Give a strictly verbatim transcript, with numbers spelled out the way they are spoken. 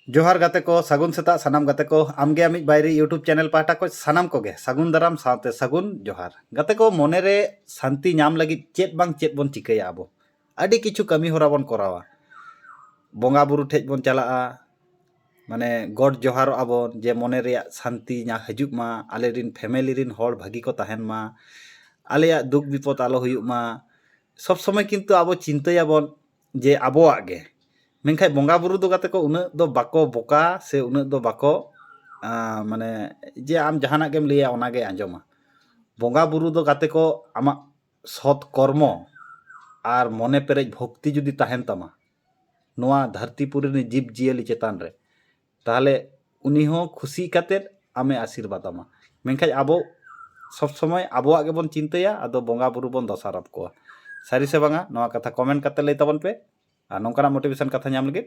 ᱡᱚᱦᱟᱨ ᱜᱟᱛᱮ ᱠᱚ, ᱥᱟᱹᱜᱩᱱ ᱥᱮᱛᱟᱜ ᱥᱟᱱᱟᱢ ᱜᱟᱛᱮ ᱠᱚ᱾ ᱟᱢᱜᱮ ᱟᱢᱤᱡ ᱵᱟᱭᱨᱤ YouTube ᱪᱮᱱᱮᱞ ᱯᱟᱦᱴᱟ ᱠᱷᱚᱱ ᱥᱟᱱᱟᱢ ᱠᱚᱜᱮ ᱥᱟᱹᱜᱩᱱ ᱫᱟᱨᱟᱢ ᱥᱟᱶᱛᱮ ᱥᱟᱹᱜᱩᱱ ᱡᱚᱦᱟᱨ᱾ ᱜᱟᱛᱮ ᱠᱚ, ᱢᱚᱱᱮᱨᱮ ᱥᱟᱱᱛᱤ ᱧᱟᱢ ᱞᱟᱹᱜᱤᱫ ᱪᱮᱫ ᱵᱟᱝ ᱪᱮᱫ ᱵᱚᱱ ᱪᱤᱠᱟᱹᱭᱟ ᱟᱵᱚ? ᱟᱹᱰᱤ ᱠᱤᱪᱷᱩ ᱠᱟᱹᱢᱤ ᱦᱚᱨᱟ ᱵᱚᱱ ᱠᱚᱨᱟᱣᱟ᱾ ᱵᱚᱸᱜᱟ ᱵᱩᱨᱩ ᱴᱷᱮᱡ ᱵᱚᱱ ᱪᱟᱞᱟᱜᱼᱟ, ᱢᱟᱱᱮ ᱜᱚᱰ ᱡᱚᱦᱟᱨᱚᱜᱼᱟ ᱵᱚᱱ ᱡᱮ ᱢᱚᱱᱮ ᱨᱮᱭᱟᱜ ᱥᱟᱱᱛᱤ ᱧᱟ ᱦᱤᱡᱩᱜ ᱢᱟ, ᱟᱞᱮ ᱨᱤᱱ ᱯᱷᱮᱢᱮᱞᱤ ᱨᱤᱱ ᱦᱚᱲ ᱵᱷᱟᱹᱜᱤ ᱠᱚ ᱛᱟᱦᱮᱱ ᱢᱟ, ᱟᱞᱮᱭᱟᱜ ᱫᱩᱠ ᱵᱤᱯᱚᱫ ᱟᱞᱚ ᱦᱩᱭᱩᱜ ᱢᱟ᱾ ᱥᱚᱵ ᱥᱚᱢᱚᱭ ᱠᱤᱱᱛᱩ ᱟᱵᱚ ᱪᱤᱱᱛᱟᱹᱭᱟᱵᱚᱱ ᱡᱮ ᱟᱵᱚᱣᱟᱜ ᱜᱮ, ᱢᱮᱱᱠᱷᱟᱱ ᱵᱚᱸᱜᱟ ᱵᱩᱨᱩ ᱫᱚ ᱜᱟᱛᱮ ᱠᱚ ᱩᱱᱟᱹᱜ ᱫᱚ ᱵᱟᱠᱚ ᱵᱚᱠᱟ ᱥᱮ ᱩᱱᱟᱹᱜ ᱫᱚ ᱵᱟᱠᱚ ᱟᱸ, ᱢᱟᱱᱮ ᱡᱮ ᱟᱢ ᱡᱟᱦᱟᱱᱟᱜ ᱜᱮᱢ ᱞᱟᱹᱭᱟ ᱚᱱᱟᱜᱮ ᱟᱸᱡᱚᱢᱟ᱾ ᱵᱚᱸᱜᱟ ᱵᱩᱨᱩ ᱫᱚ ᱜᱟᱛᱮ ᱠᱚ ᱟᱢᱟᱜ ᱥᱚᱛ ᱠᱚᱨᱢᱚ ᱟᱨ ᱢᱚᱱᱮ ᱯᱮᱨᱮᱡ ᱵᱷᱚᱠᱛᱤ ᱡᱩᱫᱤ ᱛᱟᱦᱮᱱ ᱛᱟᱢᱟ ᱱᱚᱣᱟ ᱫᱷᱟᱹᱨᱛᱤ ᱯᱩᱨᱤ ᱨᱤᱱ ᱡᱤᱵᱽ ᱡᱤᱭᱟᱹᱞᱤ ᱪᱮᱛᱟᱱ ᱨᱮ, ᱛᱟᱦᱚᱞᱮ ᱩᱱᱤ ᱦᱚᱸ ᱠᱷᱩᱥᱤ ᱠᱟᱛᱮᱫ ᱟᱢᱮ ᱟᱥᱤᱨᱵᱟᱫ ᱟᱢᱟ᱾ ᱢᱮᱱᱠᱷᱟᱱ ᱟᱵᱚ ᱥᱚᱵ ᱥᱚᱢᱚᱭ ᱟᱵᱚᱣᱟᱜ ᱜᱮᱵᱚᱱ ᱪᱤᱱᱛᱟᱹᱭᱟ, ᱟᱫᱚ ᱵᱚᱸᱜᱟ ᱵᱩᱨᱩ ᱵᱚᱱ ᱫᱚᱥᱟᱨᱚᱯ ᱠᱚᱣᱟ᱾ ᱥᱟᱹᱨᱤ ᱥᱮ ᱵᱟᱝᱟ, ᱱᱚᱣᱟ ᱠᱟᱛᱷᱟ ᱠᱚᱢᱮᱱᱴ ᱠᱟᱛᱮ ᱞᱟᱹᱭ ᱛᱟᱵᱚᱱ ᱯᱮ᱾ ᱟᱨ ᱱᱚᱝᱠᱟᱱᱟᱜ ᱢᱳᱴᱤᱵᱷᱮᱥᱚᱱ ᱠᱟᱛᱷᱟ ᱧᱟᱢ ᱞᱟᱹᱜᱤᱫ